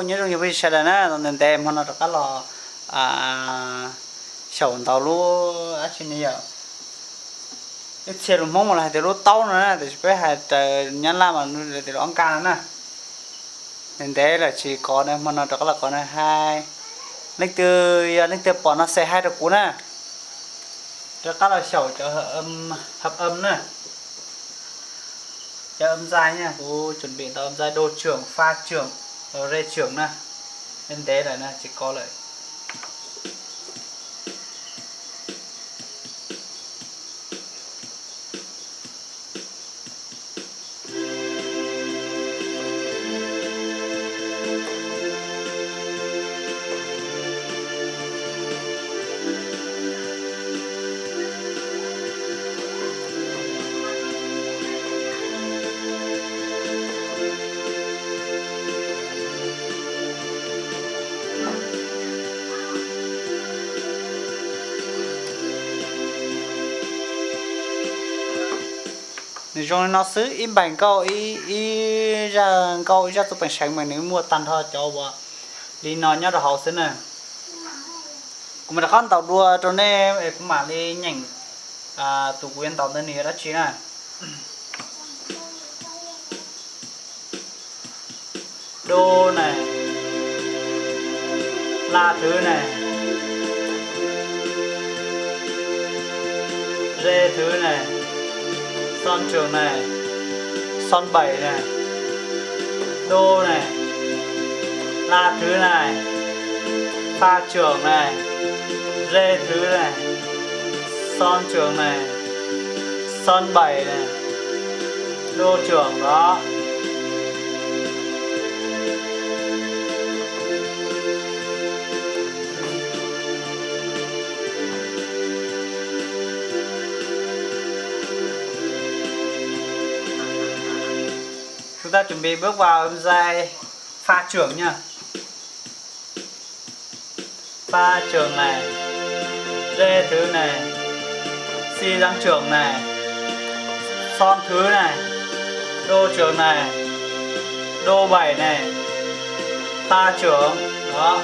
Nyob zoo yog peb sawv daws na, ntev ntev hmo no rov qab los xyaum ntaus lub dab tsi ne yom. Ib txhia lus Hmoob mas los hais tias lub taub no na, tiam sis peb hais raws Nyab Laj mas tias lub ob nkaj no na. Ntev ntev lawm tsis kov na, hmo no rov qab los kov na. Hais leej twg yog leej twg pom no xav hais rau kuv na. Rov qab los xyaum cov hợp âm na. Cov âm dai na, kuv chuẩn bị tau âm dai đô trưởng, fa trưởng, re trưởng na. Ntev lawm na tsis kov lawm. Nws zoo li no xwb, ib npaig nkauj, ib zaj nkauj, ib zaj txuj peem seev mas nws muaj tag nrho cov uas li no nyob rau hauv xwb na. Kuv mam rov qab ntaus dua rau nej es kuv mam li nyeem tus kuv yuav ntaus ntawd nws yog dab tsi na. Đô này, la thứ này, re thứ này, son trưởng này, son bảy này, đô này, la thứ này, fa trưởng này, re thứ này, son trưởng này, son bảy này, đô trưởng đó. Chúng ta chuẩn bị bước vào âm giai pha trưởng nha. Pha trưởng này, re thứ này, si tăng trưởng này, son thứ này, đô trưởng này, đô bảy này, pha trưởng. Đó.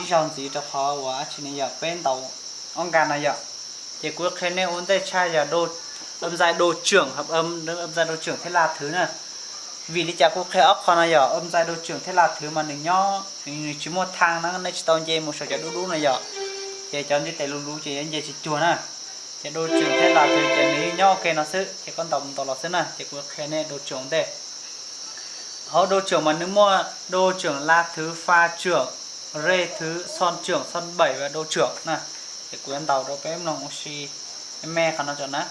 Ib zaug ntxiv rau qhov uas dab tsi ne yom, peb ntaus ob nkag no yom. Ces kuv qhia nej ua ntej tshaj yog âm giai đô trưởng, hợp âm, âm giai đô trưởng thiab la thứ na. Vim li cas kuv qhia ob qho no yog âm giai đô trưởng thiab la thứ mas nws nyob, nws tsis muaj thang na, nej tsis tau nce mus saum cov dub dub no yom. Ces cov ntiv tes luv luv ces yuav nce tsis cuag na. Ces đô trưởng thiab la thứ ces nws nyob ua ke no xwb, ces koj ntaus mus ntaus los xwb na, ces kuv qhia nej đô trưởng ua ntej. Hauv đô trưởng mas nws muaj đô trưởng, la thứ, fa trưởng, re thứ, son trưởng, son bảy và đô trưởng na. Ces kuv yuav ntaus rau peb mloog ua si me qhov no tso na.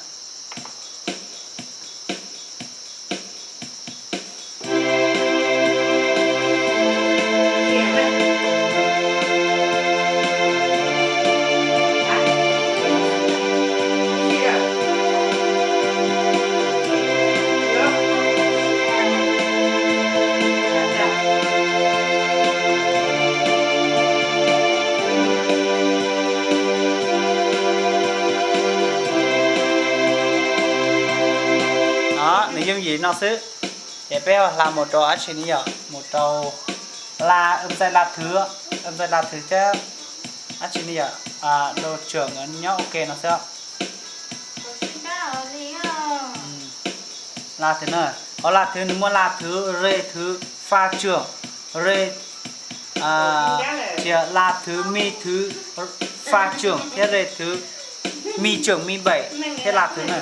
Nws yooj yim no xwb. Ces peb hla mus rau dab tsi ne yom, mus rau la, âm giai la thứ, âm giai la thứ thiab dab tsi ne yom, đô trưởng nyob ua ke no xwb. La thứ na, hauv la thứ nws muaj la thứ, re thứ, fa trưởng, re, tsis, la thứ, mi thứ, fa trưởng thiab re thứ, mi trưởng, mi bảy thiab la thứ na.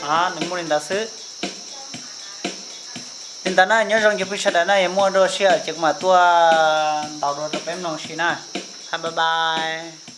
Nws muaj li ntawd xwb. Li ntawd na, nyob zoo cov phooj ywg sawv daws na, yog muaj dua sij hawm ces kuv mam tuaj ntaus dua rau peb mloog si na. Ha, bye bye.